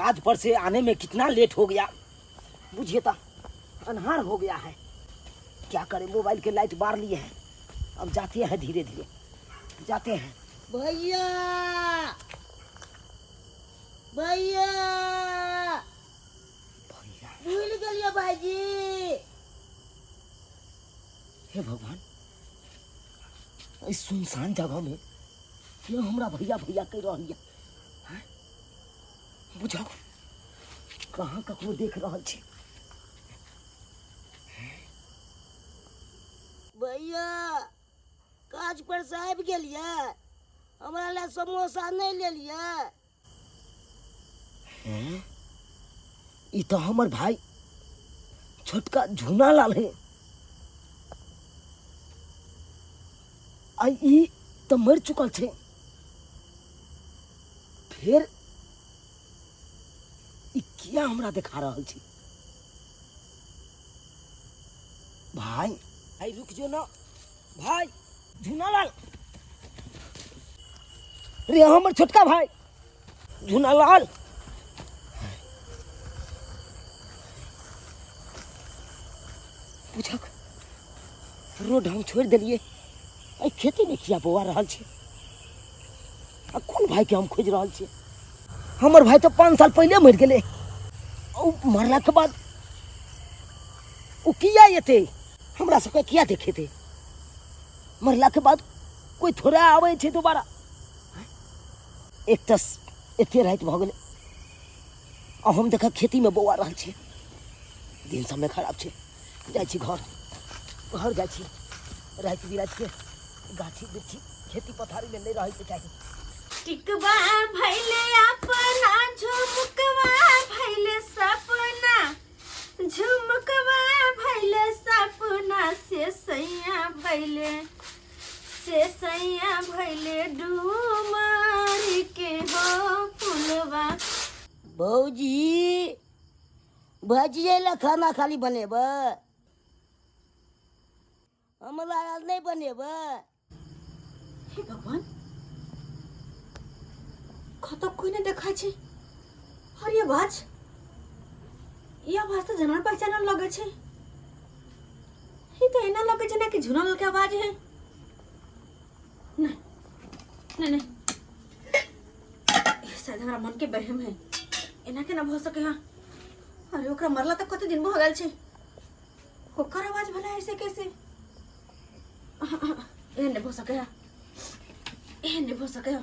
काज पर से आने में कितना लेट हो गया, बुझिए तो अन्हार हो गया है। क्या करें, मोबाइल के लाइट बार लिए हैं, अब जाते हैं धीरे धीरे जाते हैं। भैया भैया भैया भूल गेलियै भाईजी। हे भगवान, इस सुनसान जगह में क्यों हमरा भैया भैया कह रहल यऽ? हैं? बुझाओ कहाँ ककरो देख रहल छी। भैया काज पर से आबि गेलियै, हमरा लए समोसा नहि लेलियै? हैं? ई तऽ हमर भाई छोटका झूना लाल है, आ ई तऽ मरि चुकल छै, फेर ई किया हमरा देखा रहल छी? भाई भाई रुक जो ना भाई झूनालाल रे, हमर छोटका भाई झूनालाल। पूछक रोड हम छोड़ि देलियै, एहि खेतीमे किया बौआ रहल छी? आ कोन भाईके हम खोजि रहल छी? हमर भाई तऽ 5 साल पहिले मरि गेलै। ओ मरलाके बाद ओ किया एतै हमरा सबके, किया देखेतै? मरलाके बाद कोइ थोड़े आबै छै दोबारा। एक तऽ एते राति भऽ गेलै आ हम देख खेतीमे बौआ रहल छी। दिन समय खराब छै, जाइ छी घर, घर जाइ छी। राति बिरातिके गाछी बिरछी खेती पथारीमे नहि रहैके चाही। टिकवा भैले अपना झुमकवा भैले सपना, झुमकवा भैले सपना से सैया भैले, से सैया भैले डूमर के हो फुलवा। भौजी भजिए लए खाना खाली बनेबै, हमरा आर नहि बनेबै? हे भगवान, कतौ कोई नहीं देखा छै। और ये आवाज, ये आवाज तो जानल पहचानल लगे छै। ये तो एना लगे छै ना कि झुनल के आवाज है। नहीं नहीं नहीं, शायद हमरा मन के बहम है, एना केना भऽ सके है? अरे ओकरा मरला तऽ कते दिन भऽ गेल छै, ओकर आवाज भला ऐसे कैसे? एहन नहि भऽ सके है, एहन नहि भऽ सके है।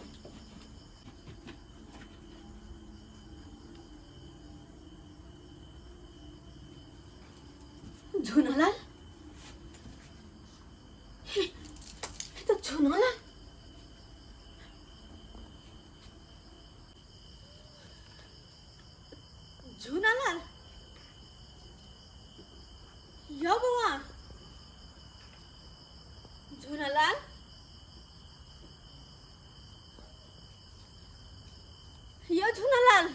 झुनालाल, हे, हे तो झुनालाल। झुनालाल यौ बौआ, झुनालाल, यौ झुनालाल,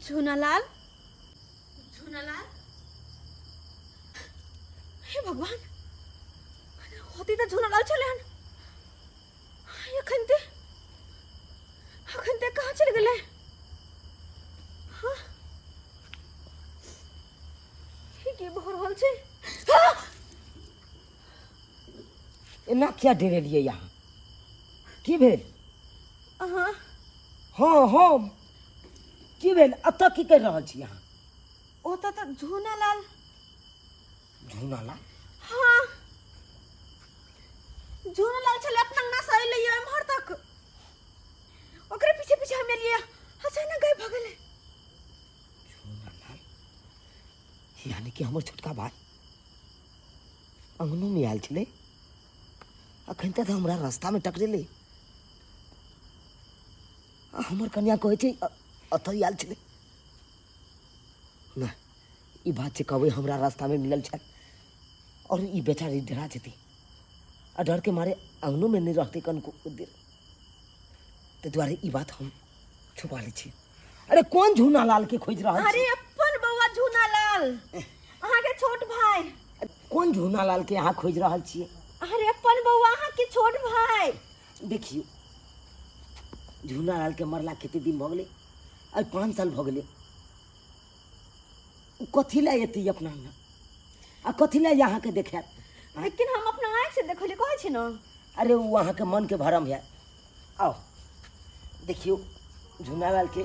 झुनालाल, झुनालाल। हे भगवान, होती तऽ झुनालाल छलै हन, एखन ते अखन ते कहाँ चलि गेलै? हाँ, ई की भऽ रहल छै? हाँ! एना किया डरेलियै यहाँ? की भेल? अहाँ? हाँ हम। की भेल, एतऽ की करि रहल छी अहाँ? ओतऽ तऽ झूनालाल। झूनालाल? हाँ, झूनालाल छलै, अपना अंगना से अयलै एम्हर तक, ओकरे पीछे पीछे हम एलियै, अचानक गायब भऽ गेलै। झूनालाल यानी कि हमर छोटका भाई अंगनोमे आयल छलै, अखन तक हमरा रास्तामे टकरेलै आ हमर कनिया कहै छै एतऽ आयल छलै। नहि, ई बात जे कहबै हमरा रास्तामे मिलल छल और ई बेचारी डरा जेतै आ डर के मारे अंगनोमे नहि रहतै कनको देर, ताहि दुआरे ई बात हम छुपा लै छी। अरे कोन झूना लाल के खोजि रहल छी? अरे अपन बौआ झूना लाल, अहाँ के छोट भाई। कोन झूना लाल के अहाँ खोजि रहल छियै? अरे अपन बौआ, अहाँ के छोट भाई। देखियौ, झूना लालके मरला कते दिन भऽ गेलै? आइ 5 साल भऽ गेलै। ओ कथी लए एतै अपना अंगना आ कथी लए अहाँके देखायत? लेकिन हम अपना आँखि से देखलियै, कहै छी ने। अरे ओ अहाँके मनके भरम है। आउ देखियौ, झूनालालके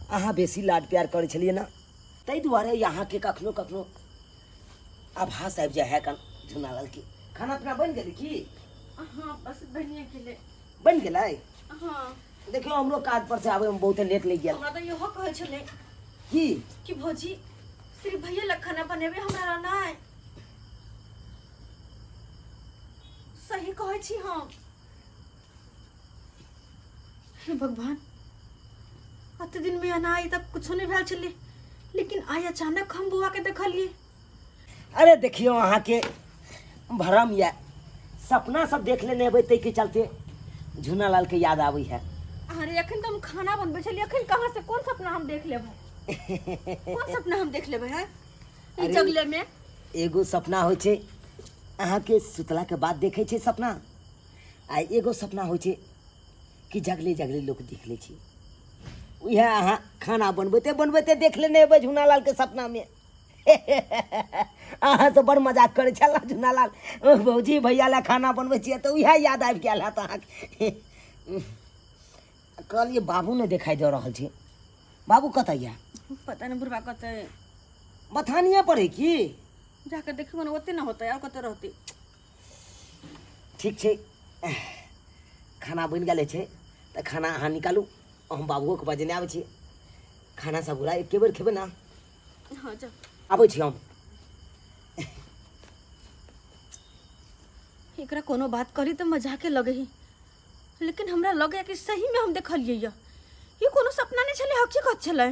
अहाँ बेसी लाड प्यार करै छलियै ने, ताहि दुआरे अहाँके कखनो कखनो आभास आबि जाइ है कन झूनालालके। खाना पीना बनि गेलै की? हाँ, बस बनिए गेलै। बनि गेलै? हाँ। देखियौ, हमरो काज पर से आबैमे बहुते लेट लागि गेल। हमरा तऽ इहो कहै छलै की कि भौजी सिर्फ भैया लग खाना बनेबै, हमरा लए नहि। सही कहै छी हम। हे भगवान, अते दिन में एना आई तब कुछो नहीं भेल छलै, लेकिन आइ अचानक हम बौआ के देखलियै। अरे देखियौ, अहाँके भरम यऽ, सपना सब देख लेने हेबै, ताहिके चलते झूनालाल के याद आबै है। अरे अखन तऽ हम खाना बनबै छलियै, अखन कहाँ से कोन सपना हम देख लेबै? कोन सपना हम देख लेबै? हैं, ई अरे- जगले में एगो सपना होइ छै अहाँके सुतलाके बाद देखै छै सपना, आ एगो सपना होइ छै कि जगले जगले लोक देख लै छै। उएह अहाँ खाना बनबैते बनबैते देख लेने हेबै झूनालालके सपनामे। अहाँ तऽ बड़ मजाक करै छल झूनालाल, भौजी भैया लए खाना बनबै छियै तऽ उएह याद आबि गेल हैत अहाँके। कहलियै बाबू नहि देखाइ दऽ रहल छै, बाबू कतऽ यऽ? पता नहीं बुढ़वा कतऽ। बथानिए पर है की? जाके देखियौ ने, ओते न होतै, और कतऽ रहतै। ठीक छै, खाना बनि गेल छै तऽ खाना अहाँ निकालू, हम बाबुओके बजेने आबै छी। खाना सब गोरा एके बेर खेबै ने? हाँ, जा। आबै छी हम। एकरा कोनो बात कहली तऽ मजाके लगे ही, लेकिन हमरा लगे कि सही में हम देखलियै यऽ। ई कोनो सपना नहि छलै, हकीकत छलै।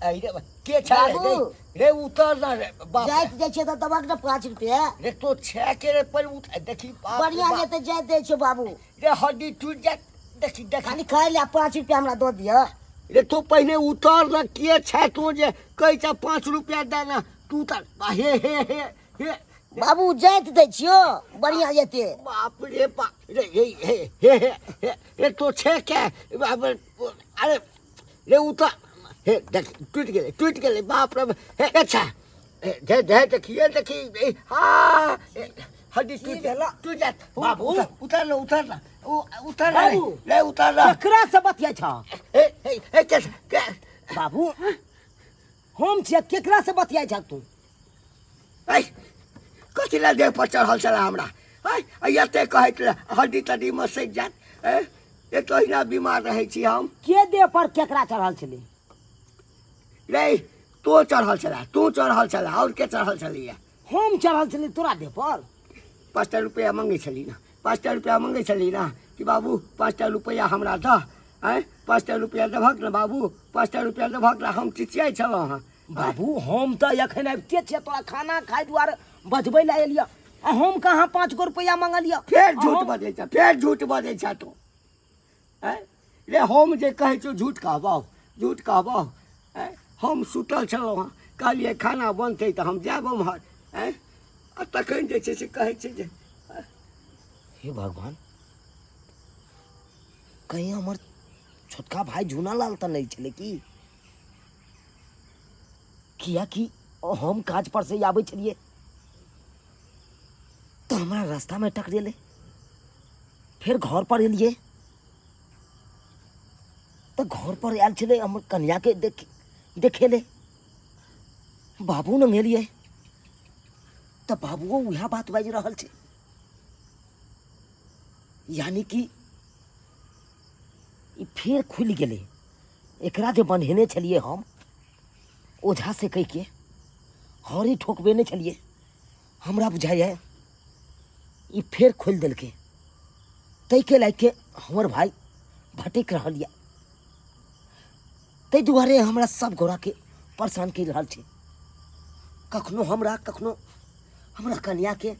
अरे रे, के छै रे? बाबू। रे उतर ना रे बाप। जाइत जाइ छियै तऽ दबक ने 5 रुपया। रे तो छे के रे पर उठ, देखी बाप रे बढ़िया बाप। जेतै, जाइत दै छियौ बाबू। रे हड्डी टूट जात, देखी देखी। खाली खाय ले 5 रुपया हमरा दऽ दिअ। रे तो पहिने उतर ना, के छै तो जे कहै छ 5 रुपया दे ना, तू तर हे हे हे हे। बाबू जाइत दै छियौ, बढ़िया जेतै। बाप रे बाप रे, हे हे हे हे हे रे तो छे के बाप रे, अरे रे उतर, हे देख टूट गेलै, टूट गेलै, बाप रे। हे अच्छा, हे दे दे, देखिए देखी, ए, हा ए, हड्डी टूट गेल, टूट जात बाबू। उतर, उतर ना, उतर ना, उ उतर ना रे। बाबू। रे उतर ना। केकरा से बतियाइ छ? ए ए ए के के? बाबू, हम छियै, केकरा से बतियाइ छ तू? ऐ कथी लए देह पर चढ़ल छलै हमरा? ऐ एते कहैत रहे हड्डी तड्डी मसकि जायत। ऐ एक तऽ ओहिना बीमार रहै छी हम। के देह पर केकरा चढ़ल छलै? रे तो चढ़ल छलै, तू चढ़ल छलै, आओर के चढ़ल छलैया? हम चढ़ल छलै तोरा देह पर? 5टा रुपैआ मंगै छली ने, 5टा रुपैआ मंगै छली ने कि बाबू 5टा रुपैआ हमरा दह, आँय 5टा रुपैआ देबहक ने बाबू, 5टा रुपैआ देबहक ने, हम चिचियाइ छलहुँ हँ। बाबू हम तऽ एखन आबिते छियै, तोरा खाना खाय दुआरे बजबै लए एलियै, आ हम कहाँ 5 गो रुपैआ मंगलियै? फेर झूठ बजै छ, फेर झूठ बजै छ तू। आँय रे हम जे कहै छियौ झूठ कहबौ, झूठ कहबौ? आँय हम सुतल छलहुँ हँ, कहलियै खाना बनतै तऽ हम जायब ओम्हर, आँय आ तखन जे छै से कहै छै जे हे भगवान, कहीं हमर छोटका भाई झूनालाल तऽ नहि छलै की? कियाकि हम काज पर से आबै छलियै तऽ हमरा रास्तामे टकरेलै, फेर घर पर एलियै तऽ घर पर आयल छलै हमर कनियाके देख देखेलै, बाबू लग एलियै तऽ बाबुओ उएह बात बाजि रहल छै, यानी कि ई फेर खुलि गेलै। एकरा जे बन्हेने छलियै हम ओझा से कहिके हरी ठोकबेने छलियै, हमरा बुझाइए ई फेर खोलि देलकै, ताहिके लए के हमर भाय भटकि रहल यऽ, ताहि दुआरे हमरा सब गोराके परेशान करि रहल छै, कखनो हमरा, कखनो हमरा कनियाके,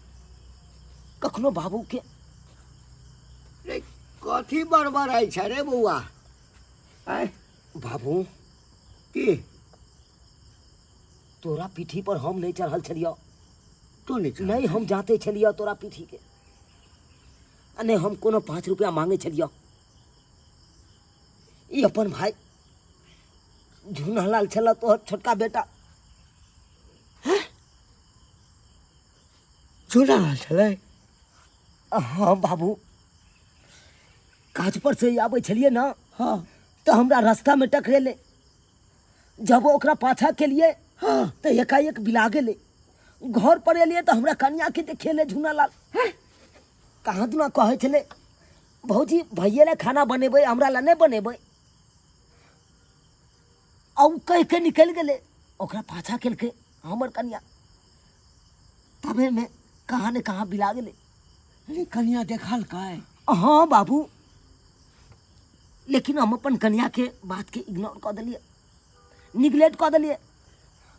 कखनो बाबूके। रे कथी बड़बड़ाइ छै रे बौआ? आँय बाबू। की? तोरा पीठी पर हम नहि चढ़ल छलियौ। तू नहि चढ़ल? नहि हम जाते छलियौ तोरा पीठी के, आ नहि हम कोनो 5 रुपया मांगे छलियौ। ई अपन भाई झूनालाल छल तोहर छोटका बेटा। झूनालाल छलै? हाँ बाबू, काज पर से आबै छलियै ने। हाँ। तऽ हमरा रास्तामे टकरेलै, जब ओकरा पाछा केलियै। हाँ। तऽ एकाएक बिला गेलै। घर पर एलियै तऽ हमरा कनियाके देखेलै झूनालाल। कहाँ दुना कहै छलै, भौजी भैये लए खाना बनेबै, हमरा लए नहि बनेबै। आ ओ कहि के निकलि गेलै। ओकरा पाछा केलकै हमर कनिया, तबेमे कहाँ ने कहाँ बिला गेलै। अरे कनिया देखलकै? हाँ बाबू, लेकिन हम अपन कनियाके बातके इग्नोर कऽ देलियै, निगलेक्ट कऽ देलियै।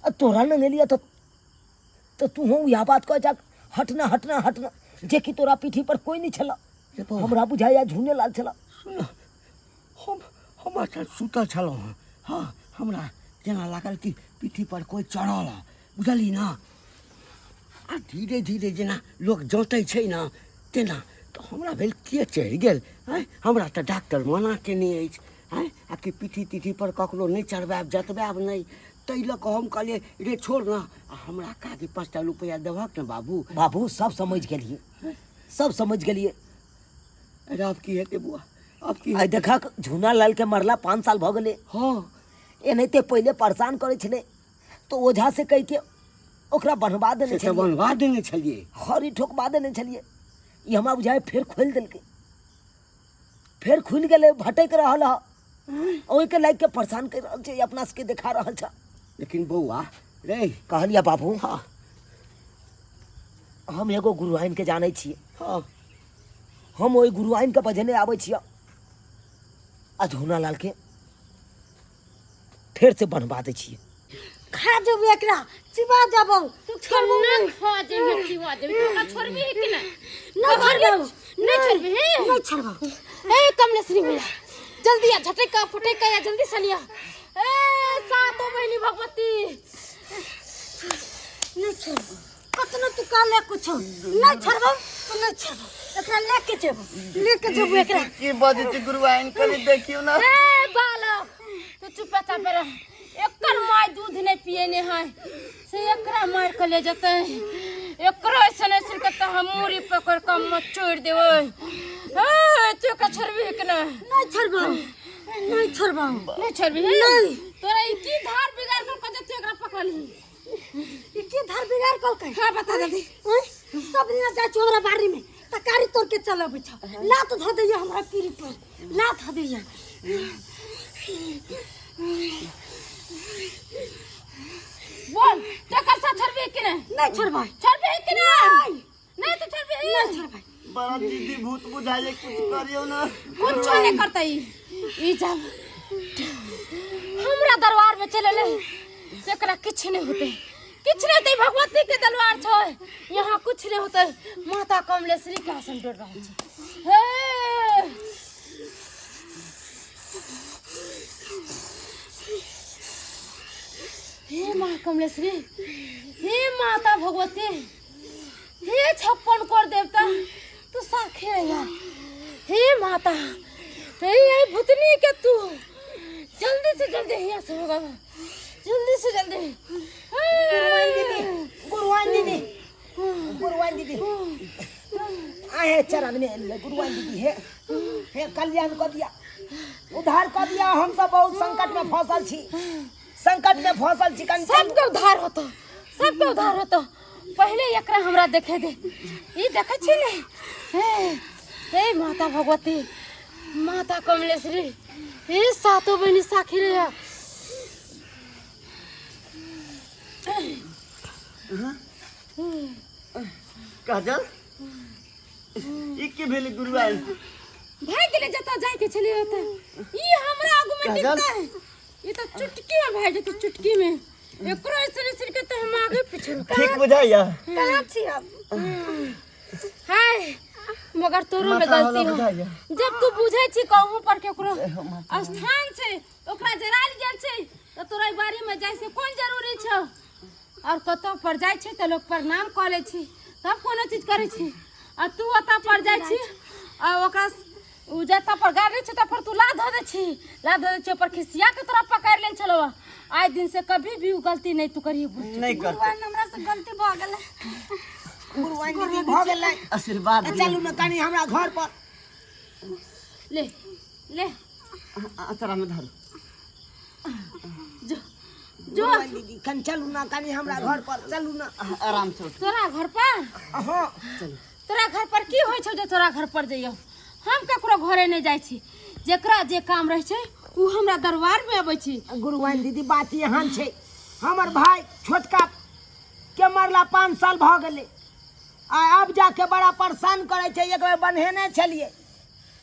आ तोरा लग एलियै तऽ तू इएह बात कहै छह, हटना हटना हटना, जेकि तोरा पीठी पर कोई नहीं छला। हमरा बुझाइया झूने लाल छला। सुन, हम अच्छा सुतल छलहुँ हँ। हँ, हमरा जेना लागल कि पीठी पर कोइ चढ़ल हँ, बुझली ने? आ धीरे धीरे जेना लोक जँतै छै ने तेना। तऽ हमरा भेल के चढ़ि गेल? आँय, हमरा तऽ डॉक्टर मना केने अछि, आँय, आ कि पीठी तीठी पर ककरो नहि चढ़बायब, जतबायब नहि। ताहि लऽ कऽ हम कहलियै, रे छोड़ ने। आ हमरा काकी 5टा रुपैआ देबहक ने बाबू। बाबू, सब समझ गेलियै, सब समझ गेलियै। अरे आब की हेतै बौआ, आब की? आइ देखक, झूना लाल के मरला 5 साल भऽ गेलै। हाँ। एनाहिते पहिले परेशान करै छलै तऽ ओझा से कहि के ओकरा बन्हवा देने से तऽ छलियै। बनवा देने छलियै। हरी ठोकबा देने छलियै। ई हमरा बुझाइ फेर खोलि देलकै, फेर खुलि गेलै, भटकि रहल हँ, ओहिके लागि के परेशान करि रहल छै, ई अपना सबके देखा रहल छै। लेकिन बौआ रे। कहलियै बाबू। हाँ। हम एगो गुरुआइन के जानै छियै। हाँ। हम ओहि गुरुआइन के बजेने आबै छियै आ झूना लाल के फेर से बनवा दै छियै। खा जेबो एकरा, चिबा जेबो। तू छोड़बो ना, खा जेबी, चिबा जेबी। तू ओकरा छोड़बी है कि नहीं? नहीं छोड़बो। नहीं छोड़बी है? नहीं छोड़बो। ए कमलेश्वरी भैया, जल्दी आ, झटका फटका या जल्दी सनिया। ए सातो बहिनी भगवती। नहीं छोड़बो, कतनो तू का ले कुछ, नहीं छोड़बो तो नहीं छोड़बो। एकरा लेके जेबो, लेके जेबो एकरा। की बजै छी गुरुआइन, कनि देखियौ ने। ए बालक, तू चुप चाप रह। एकर माय दूध नहीं पियने है से एकरा मार के ले जतै। एकरो ऐसन ऐसन के तऽ हम मूड़ी पकड़ के मचोड़ देबै। ए तू एकरा छोड़बी कि नहीं? नहीं छोड़बो, नहीं छोड़बो। नहीं छोड़बी? नहीं। तोरा ई की धार बिगाड़ कर के जतै एकरा पकड़ली? ई की धार बिगाड़ कल? हाँ, बता जल्दी। सब दिन जाइ छी हमरा बाड़ी में तरकारी तोड़ के चल अबै छ, लात धऽ दैया हमरा पीरी पर, लात धऽ दैया। बोल, तो एकर साथ छोड़बी कि नहीं? नहीं छोड़बै। छोड़बी कि नहीं? नहीं तो छोड़बी? नहीं छोड़बै। बड़ा दीदी भूत बुझाइए, कुछ करियौ ने। कुछ नहीं करता ई। ई जब हमरा दरबार में चले ले एकरा किछु नहीं होते, किछु नहीं होते। भगवती के दरबार छै, यहाँ कुछ नहीं होते। माता कमलेश्वरी के आसन डोल रहल छै। हे हे माँ कमलेश्वरी, हे माता भगवती, हे 56 कर देवता, तू साखे रहिया। हे माता, हे हे भूतनी के तू जल्दी से जल्दी यहाँ से होगा, जल्दी से जल्दी। गुरुआइन दीदी, गुरुआइन दीदी, गुरुआइन दीदी, आए चरण में एलै गुरुआइन दीदी। हे हे कल्याण कऽ दिया, उद्धार कऽ दिया। हम सब बहुत संकट में फंसल छी, संकट में फंसल छी। कनि सबके उद्धार होतो, सबके उद्धार होतो। पहले एकरा हमरा देखे दे। ई देखे छी ने? हे हे माता भगवती, माता कमलेश्वरी, हे सातो बहिनी साखी रे। काजल, ई की भेलै गुरुआइन? भागि गेलै जतऽ जाइके छलै ओतऽ। ई हमरा आगू में काजल? टिकतै? ई तऽ चुटकी में भागि जेतै, चुटकी में। एकरो ऐसे ऐसे के तऽ हम आगे पीछे रुका। ठीक बुझाइया? कहाँ छी अब? हाय, मगर तोरो में माथा गलती हौला हो। बुझाइया। जब तू बुझै छी कहूँ पर केकरो स्थान छै, ओकरा जरायल गेल छै, तऽ तोरा ई बारी में जाइ से कोन जरूरी छौ? और कतौ पर जाइ छै तऽ लोक प्रणाम कऽ लै छी, तब कोनो चीज करै छी, आ तू ओतऽ पर जाइ छी आ ओकरा उ जत्ता पर गाड़ी छै तब पर तू ला धऽ दै छी, ला धऽ दै छी, पर खिसिया के तोरा पकड़ लेल छलो। आइ दिन से कभी भी उ गलती नहीं तू करिए बुढ़। नहीं करते। भगवान, हमरा से गलती भऽ गेलै। गुरुआइन दीदी, भऽ गेलै। आशीर्वाद तऽ दियौ। चलू ने कनि हमरा घर पर। ले ले। अचरा में धरू। जो जो। गुरुआइन दीदी, कनि चलू ने कनि हमरा घर पर, चलू ने। आराम से उठ। तोरा घर पर? हँ। तोरा घर पर की होइ छौ जे तोरा घर पर जइयौ? हम ककरो घरे नहि जाइ छी। जेकरा जे काम रहै छै ओ हमरा दरबार मे अबै छी। गुरुआइन दीदी, बात एहन छै, हमर भाय छोटका के मरला 5 साल भऽ गेलै आ आब जाके बड़ा परेशान करै छै। एक बेर बन्हेने छलियै,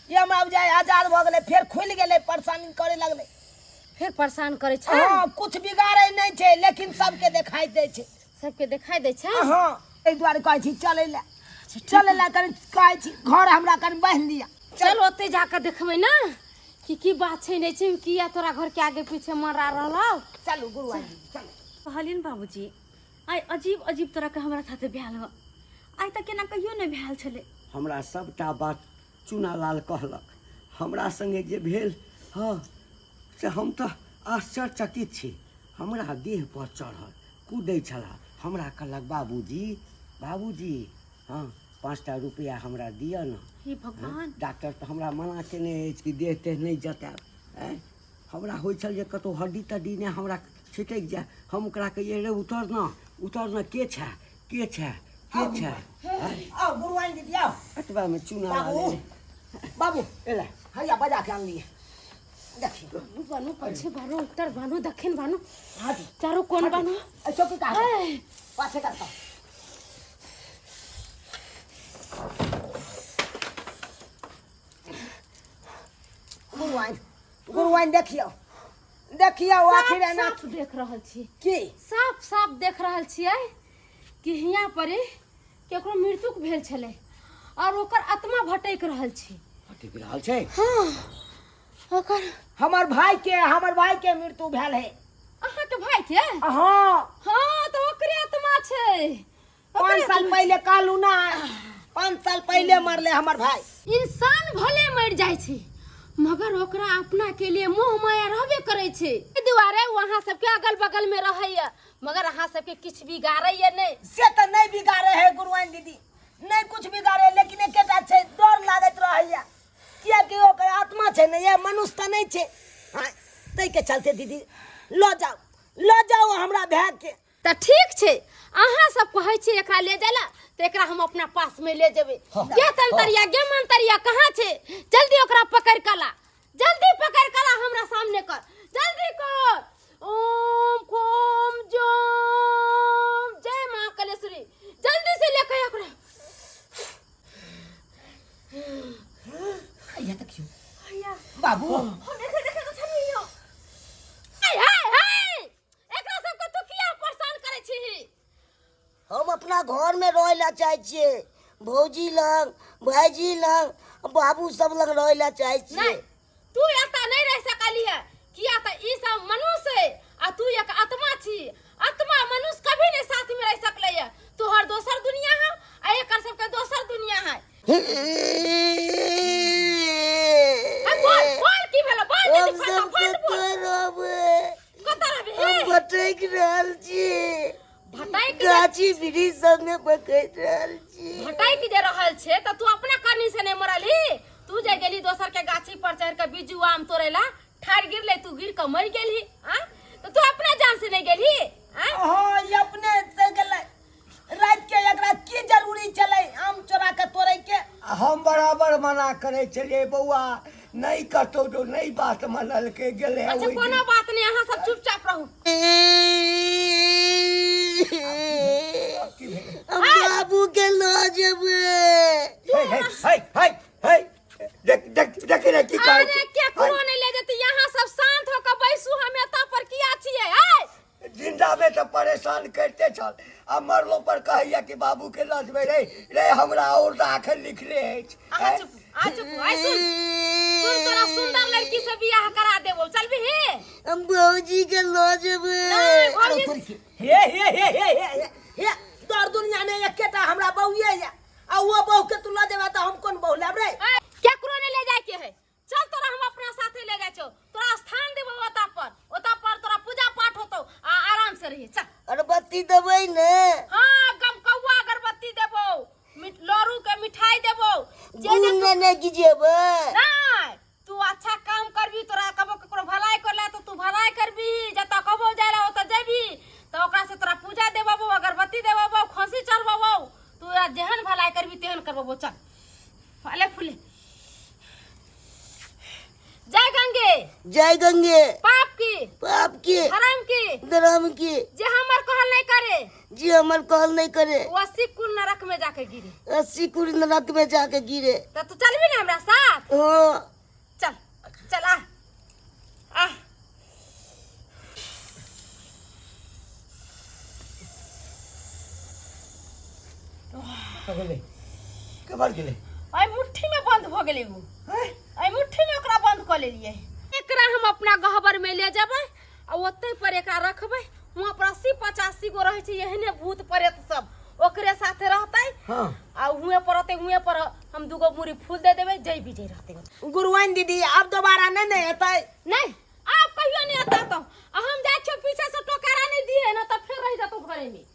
ई हमरा बुझाइ आजाद भऽ गेलै, फेर खुलि गेलै, परेशानी करे लगलै। फेर परेशान करै छै? हँ, कुछ बिगाड़ै नहि छै, लेकिन सबके देखाइ दै छै। सबके देखाइ दै छै? हँ, एहि दुआरे कहै छी चलै लए, चलै लए कनि कहै छी, घर हमरा कनि बान्हि लिअ। चल, ओतै जाकऽ देखबै ने कि की बात छै नहि छै, किया तोरा घर के आगे पीछे मरा रहल हौ। चलू गुरुआइन दीदी, चलू। कहलियन बाबूजी, आइ अजीब अजीब तरह के हमरा साथे भेल ह, आइ तक केना कहियो नहि भेल छलै। हमरा सबटा बात चुनालाल कहलक। हमरा संगे जे भेल हँ से हम तऽ आश्चर्यचकित छी। हमरा देह पर चढ़ल कूदै छलाह। हमरा कहलक, बाबूजी, बाबूजी, हँ, 5टा रुपैआ हमरा दिअ ने। हे भगवान! डॉक्टर तऽ हमरा मना केने अछि कि देह तेह नहि जतायब। आँय, हमरा होइ छल जे कतहु हड्डी तड्डी नहि हमरा छिटकि जाय। हम ओकरा कहियै, रे उतर ने, उतर ने, के छै, के छै, के छै? आँय? आउ गुरुआइन दीदी, आउ। एतबामे चुना बाबू, एलै। बाबू। एलै। हैया बजा के आनलियै, देखियौ। आगू बानू, पीछे बानू, उत्तर बानू, दक्षिण बानू, हटू। चारू कोन बानू। एहि चौकी का ऐ, पाछे करता। गुरुआइन, गुरुआइन, देखियौ, देखियौ आखिर साफ एना साफ देख रहल छी। की? साफ साफ देख रहल छियै कि हियाँ पर केकरो मृत्यु भेल छलै और ओकर आत्मा भटकि रहल छै। भटकि रहल छै? हाँ, ओकर हमर भाई के, हमर भाई के मृत्यु भेल है। अहाँके भाई के? हाँ। हाँ, तऽ ओकरे आत्मा छै। 5 साल पहले कहलू ना, 5 साल पहले मरले हमर भाई। इंसान भले मर जाइ छै, मगर ओकरा अपना के लिए मोह माया रहबे करै छै। एहि दुआरे ओ अहाँ सबके अगल बगल में रहैया, मगर अहाँ सबके किछु बिगाड़ैया नहि। से तऽ नहि बिगाड़े है गुरुआइन दीदी, नहि कुछ बिगाड़े, लेकिन एकेटा छै, डर लागैत रहैया, कियाकि ओकर आत्मा छै ने, ये मनुष्य तऽ नहि छै। हाँ, ताहिके चलते दीदी लऽ जाउ, लऽ जाउ हमरा भाय के। तऽ ठीक छै, अहाँ सब कहै छी एकरा ले जाय ला, तऽ एकरा हम अपना पास में ले जेबै। गे तंतरिया, गे मंतरिया, कहाँ छै? जल्दी ओकरा पकड़ के ला, जल्दी पकड़ के ला, हमरा सामने कर, जल्दी कर। ओम कोम जोम, जय माँ कलेश्वरी। जल्दी से लेके आ ओकरा। हैया देखियौ बाबू। हम देखे देखे तो छलियै। हाय हाय हाय, एकरा सबके तू किया परेशान करै छीही? हम अपना घर में रहे ला चाहे छियै, भौजी लग, भाईजी लग, बाबू सब लग रहे ला चाहे छियै। नहीं, तू एतऽ नहीं रह सकली है, किया तऽ ई सब मनुष्य है आ तू एक आत्मा छी। आत्मा मनुष्य कभी नहीं साथ में रह सकले है। तोहर दोसर दुनिया है आ एकर सबके दोसर दुनिया है। ए, बोल बोल, की भेलो? बोल हम जल्दी, सब फटाफट बोल। कतऽ रहबै? कतऽ रहबही? हम भटकि रहल छी। भटकि गाछी वृक्ष सब में भटकि रहल छी। भटकि जे रहल छै तऽ तू अपना करनी से नहीं मरलही। तू जे गेली दोसर के गाछी पर चढ़ के बिज्जू आम तोड़े ला, ठाड़ गिरले, तू गिर के मर गेलही। आ तऽ तू अपना जान से नहीं गेलही? आ हाँ, ई अपने से गेलै राति के, एकरा की जरूरी छलै आम चोरा के तोड़ै के? हम बराबर मना करै छलियै, बौआ नहि कतौ जो, नहि बात मनलकै, गेलै। अच्छा, ओहि दिन। कोनो बात नहीं, अहाँ सब चुपचाप रहू। की भेलै? हम बाबू के लऽ जेबै। हे हे हे हे हे, देख देख देख रे की कहै अरे छै। केकरो नहीं ले जेतै, यहाँ सब शांत होकर बैसू। हम एतऽ पर किया छियै? आय जिंदा में तऽ परेशान करिते छल आ मरलो पर कहैया कि बाबू के लऽ जेबै। रे रे, हमरा और आखिर लिखले अछि। अहाँ चुप, आ चुप। आइ सुन सुन, तोरा सुंदर लड़की से बियाह करा देबो, चलबी? हम भौजी के लऽ जेबै। नहीं भौजी। हे हे हे हे हे हे हे, तोहर दुनिया में एकेटा हमरा बहुए या आ वो बहू के तू लऽ जेबा तऽ हम कोन बहू लेब रे? केकरो नहीं ले जाय के है। अगरबत्ती देबै ने? हाँ, गमकौआ अगरबत्ती देबो, लड़ू के मिठाई देबो। जे गुण जे ने ने गिजेबै? नहीं, तू अच्छा काम करबी, तोरा कबो ककरो भलाई करला तो तू भलाई करबी। जतऽ कबो जाइला ओतऽ जेबी तऽ ओकरा से तोरा पूजा देबो, अगरबत्ती देबो, खसी चढ़बो। तू जेहन भलाई करबी तेहन करबो। चल, फले फूले। जय गंगे। जय गंगे। पाप की पाप के धर्म की धर्म की जे हमर कहल नहीं करे जे हमर कहल नहीं करे वो 80 कुल नरक में जाके गिरे। 80 कुल नरक में जाके गिरे। तो तू चलबी ना हमरा साथ? हाँ। चल चल, आ आ। गेलै, कबर गेलै। एहि मुट्ठी में बंद भ गेलै उ। एहि मुट्ठी में ओकरा बंद कऽ लेलियै। एकरा हम अपना गहबर में ले जेबै आ ओतै पर एकरा रखबै। वहाँ पर 80-85 गो रहै छै एहने भूत प्रेत सब, ओकरे साथे रहतै। हाँ। आ हुएं पर रहतै, हुएं पर हम दूगो मुरी फूल दे देबै, जय विजय रहतै। गुरुआइन दीदी, आब दोबारा नहि ने एतै? नहीं, आब कहियो नहीं आता। तो आ हम जाइ छियौ पीछे से, टोकारा नहीं दिए ना तऽ फेर रहि जेतौ घरे में।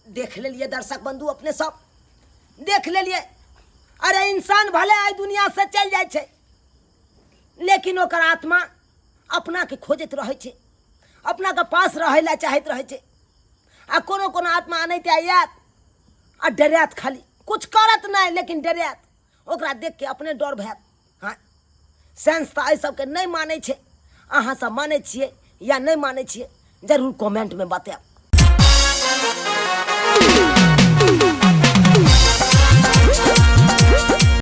देख लेलिए दर्शक बंधु, अपने सब देख लेलिए। अरे इंसान भले आई दुनिया से चल जाए छै, लेकिन ओकर आत्मा अपना के खोजैत रहै छै, अपना के पास रहै ला चाहैत रहै छै। आ कोनो कोनो आत्मा अनैते आयत आ डरायत, खाली कुछ करत नहीं लेकिन डरायत। ओकरा देख के अपने डर भैत। हाँ, साइंस तऽ एहि सबके नहि मानै छै। अहाँ सब मानै छियै या नहि मानै छियै, जरूर कमेंटमे बतायब।